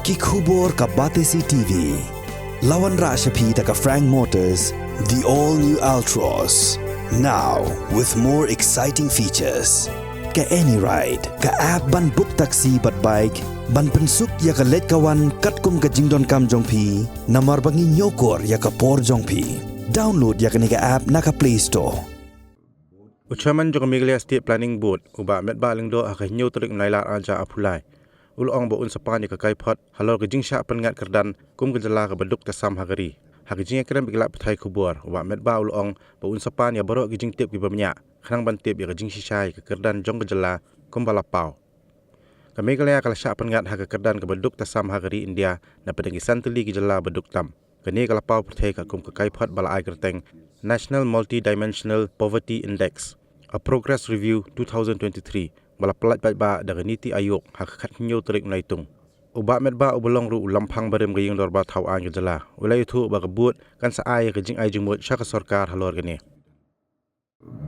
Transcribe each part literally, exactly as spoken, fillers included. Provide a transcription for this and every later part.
Ki khubor ka Batesi T V. La wanrah sha phi da ka Frank Motors, the all new Altroz. Now with more exciting features. Ka AnyRide, ka app ban book taxi bad bike, ban pynsuk ïa ka leit ka wan katkum ka jingdonkam jong phi, namar ba ngi ñiewkor ïa ka por jong phi. Download ïa kane ka app na ka Play Store. U Chairman jong ka Meghalaya State Planning Board, u Bah Metbah Lyngdoh, ha ka hynñiew tarik u Nailar ar hajar arphew lai, u la ong ba un sa pan ïa ka kaiphod halor ka jingshah pynngat kyrdan kum ka jylla kaba duk tasam ha ka ri. Ha ka jingïakren bad ki lad pathai khubor, u Bah Metbah u la ong ba un sa pan ïa baroh ki jingtip kiba bniah, khnang ban tip ïa ka jingshisha ïa ka kyrdan jong ka jylla kumba la paw. Ka Meghalaya ka la shah pynngat ha ka kyrdan kaba duk tasam ha ka ri India, na pdeng ki san tylli ki jylla ba duk tam. Kane ka la paw pyrthei katkum ka kaiphod ba la ai kyrteng National Multidimensional Poverty Index, a Progress Review two thousand twenty-three, ba la pyllait paidbah da ka NITI Aayog ha ka khathynñiew tarik u Naitung. U Bah Metbah uba long ruh u lamphang barim ka Ïing Dorbar Thaw Aiñ ka jylla, u la ïathuh ba ka board kan sa ai ïa ka jingai jingmut sha ka sorkar halor kane.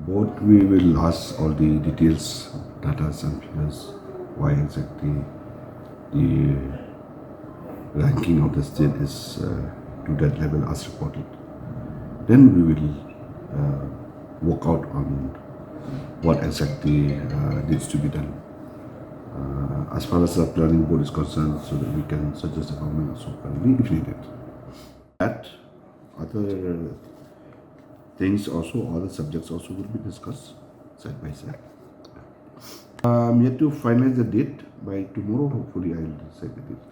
Both, we will ask all the details, data and figures, why exactly the ranking of the state is, uh, to that level as reported. Then we will, uh, work out on what exactly, uh, needs to be done. Uh, as far as the planning board is concerned, so that we can suggest the government also accordingly if needed. That other things also, other subjects also will be discussed side by side. I'm yet to finalize the date. By tomorrow, hopefully, I'll set the date.